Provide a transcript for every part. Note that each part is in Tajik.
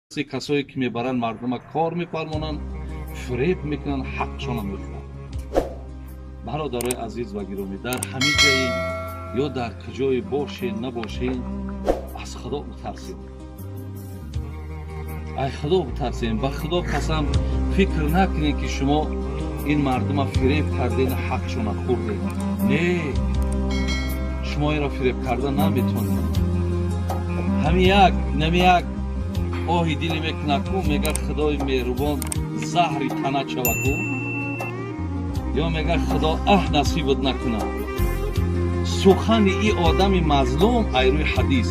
Касое ки мебаранд мардума, кор мефармонанд, фиреб мекунанд, ҳақшона мехӯранд. Бародарои азиз ва гиромӣ, дар ҳамин ҷае ё дар куҷое бошед, набошед, аз Худо битарсед, ай Худо битарсем. Ба Худо қасам, фикр накунед, ки шумо ин мардума фиреб кардед, ҳақшона хӯрдед. Не, шумо инро фиреб карда наметонед. Ҳамин як нами як оҳи диле мекунад ку, мега: «Худои меҳрубон, заҳри тана чаваку», ё мега: «Худо аҳ насибат накунад». Сухани и одами мазлум, ай рӯи ҳадис,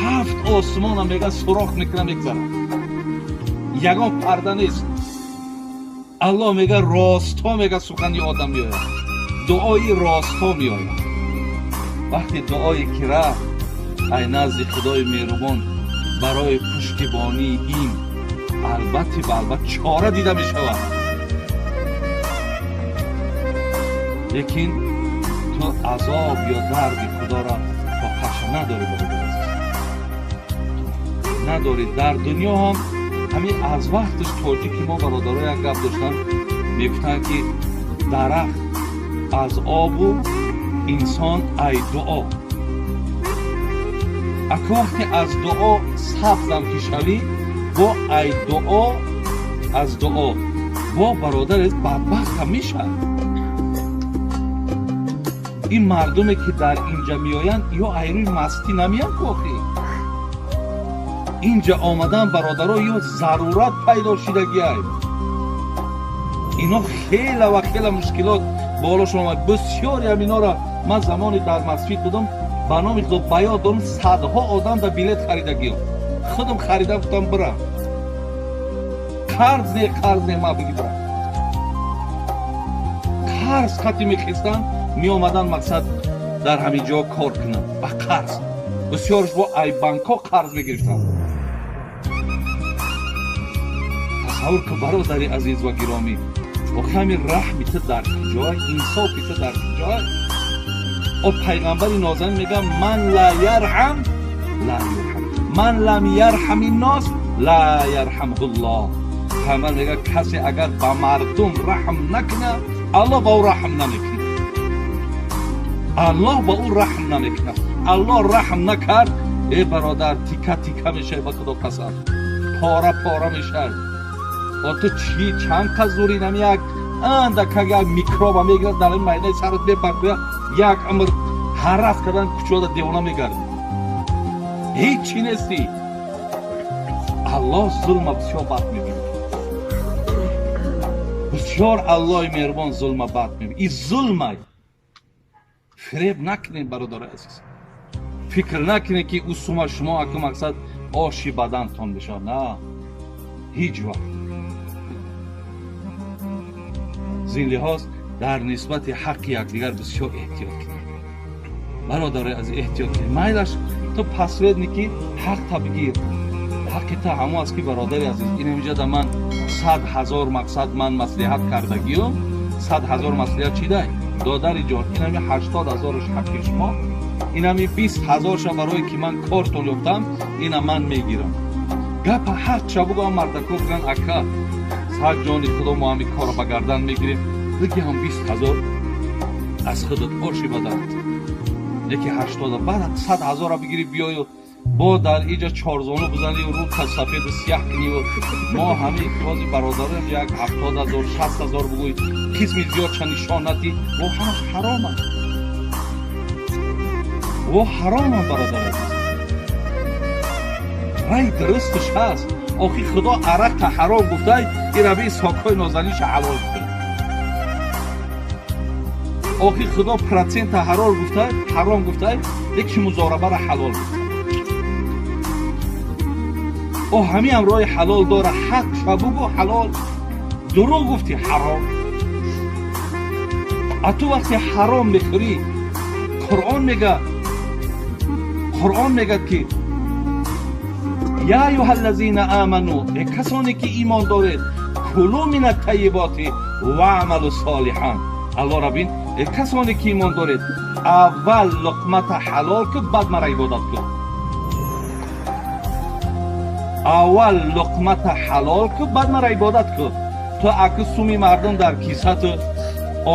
ҳафт осмона, мега, сурох мекуна, мегзарад, ягон парда нест. Аллоҳ, мега, ростҳо, мега, сухани одам меояд, дуои ростҳо меояд. Вақте дуое ки рафт ай назди Худои меҳрубон, барои пуштибонии ин албатти ба албат чора дида мешавад. Лекин ту азоб ё дарди Худоро тоқаша надорӣ, бародар азиз, надорӣ. Дар дунё ҳам ҳамин аз вақташ тоҷики мо, бародаро, як гап доштанд, мегуфтанд, ки дарахт аз обу инсон ай дуо. Аку вақте аз дуо сабзам ки шавӣ, бо ай дуо, аз дуо бо, бародар, бадбахтам мешавад. Ин мардуме ки дар инҷа меоянд, ё айрӯи мастӣ намеянд ку. Охи, инҷа омадан, бародаро, ё зарурат пайдо шидагиай. Ино хела ва хела мушкилот болошон омад. Бисёре ам инора ман замоне дар масҷид будам, ба номи Худо, ба ёд дорам, садҳо одам да билет харидагиём, худам харида, гуфтам: «Бирам, қарз не, қарз не, ма биги бирам». Қарз хати мехестанд, меомаданд, мақсад дар ҳамин ҷо кор кунанд ба қарз. Бисёрш бо ай банкҳо қарз мегирифтанд. Тасаввур кун, бародари азиз ва гиромӣ, охи ҳамин раҳми ту дар куҷой, инсофи ту дар куҷой? О, пайғамбари нозанин мегӯяд: «Ман ла ярҳам ла юрҳам, ман лам ярҳами нос ла ярҳамҳуллоҳ». Пайғамбар мегӯяд: касе агар ба мардум раҳм накунад, Аллоҳ ба ӯ раҳм намекунад. Аллоҳ ба ӯ раҳм намекунад. Аллоҳ раҳм накард, э бародар, тика тика мешавӣ, ба Худо қасам, пора пора мешавӣ. О, ту чӣ чанд кас зури нами як андакак як микроба мегирад, дар ин майнаи сарат мепартояд, як умр ҳарас кардан, кучода девона мегардӣ, ҳеҷ чӣ нестӣ. Аллоҳ зулма бисёр бад мебинад, бисёр. Аллоҳи меҳрубон зулма бад мебинад. И зулмай, фиреб накунед, бародари азиз. Фикр накунед, ки ӯ сума шумо аку мақсад оши бадантон мешавад. На, ҳеҷ вақт. Зин лиҳоз дар нисбати ҳаққи якдигар бисёр эҳтиёт кунед, бародари азиз, эҳтиёт кунед. Майлаш, ту посредники, ҳақта бигир. Ҳаққи та ҳамо аст, ки, бародари азиз, ин инҷа ман 100 000 мақсад ман маслиҳат кардагиём, 100 000 маслиҳат чидай, додари ҷон, инами 80 000-аш ҳаққи шумо, инами 20 000-ша барое ки ман кортон ёфтам, ина ман мегирам. Гапа ҳақша бугӯ. Мардако бигӯянд: «Ака, сад ҷони Худо, мо ҳами корро ба гардан мегирем», бигӣ ҳам 20 000 аз худат оши баданат, яки ҳаштода, баъд 100 000-а бигирӣ, биёю бо дар иҷа чорзону бизанию рӯта сафеду сияҳ кунию мо ҳамин бози бародароем, як 70 000, 60 000 бугӯй, қисми зиёдша нишон надӣ, во ҳамаш ҳарома, во ҳарома, бародар азиз. Рай дурусташ ҳаст. Охи, Худо арақта ҳаром гуфтай, ираби сокҳои нозаниша ҳалол гуфтай. Охи, Худо процента ҳаром гуфтай, ҳаром гуфтай, яки музорабара ҳалол гуфтай. О, ҳамиам роҳи ҳалол дора. Ҳақ шабугу ҳалол, дурӯғ гуфти, ҳаром. А ту вақте ҳаром мехӯрӣ, Қуръон мега, Қуръон мегӯяд, ки: «Я аюҳа ллазина аману», э касоне ки имон доред, «кулу мин аттайиботи ваъмалу солиҳан». Аллоҳ рабин: э касоне ки имон доред, аввал луқмата ҳалол кун, баъд мара ибодат кун. Аввал луқмата ҳалол ку, баъд мара ибодат ку. Ту аку суми мардум дар кисату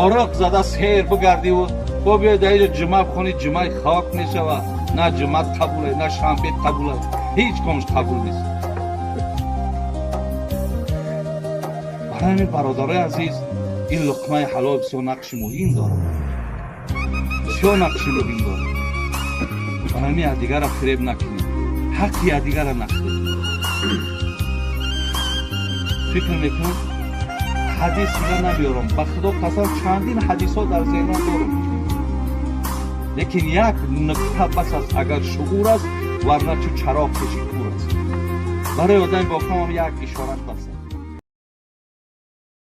ороқ зада сер бигардиву бо биёй дар иҷо ҷумъа бихонӣ, ҷумъаи хок мешавад. На ҷумъат қабуле, на шанбет қабуле, ҳеҷ комш қабул нест. Барои ҳамин, бародарои азиз, ин луқмаи ҳалол бисёр нақши муҳим дорад, бисёр нақши муҳим дорад. Барои ҳамин якдигарро фиреб накунед, ҳаққи якдигарро нахӯред. Фикр мекунам, ҳадис дига намеёрам. Ба Худо қасам, чандин ҳадисҳо дар зеҳнам дорам, лекин як нукта бас аст, агар шуур аст, варна чу чароғ пеши кур аст. Барои одами бофаҳмам як ишорат бас аст.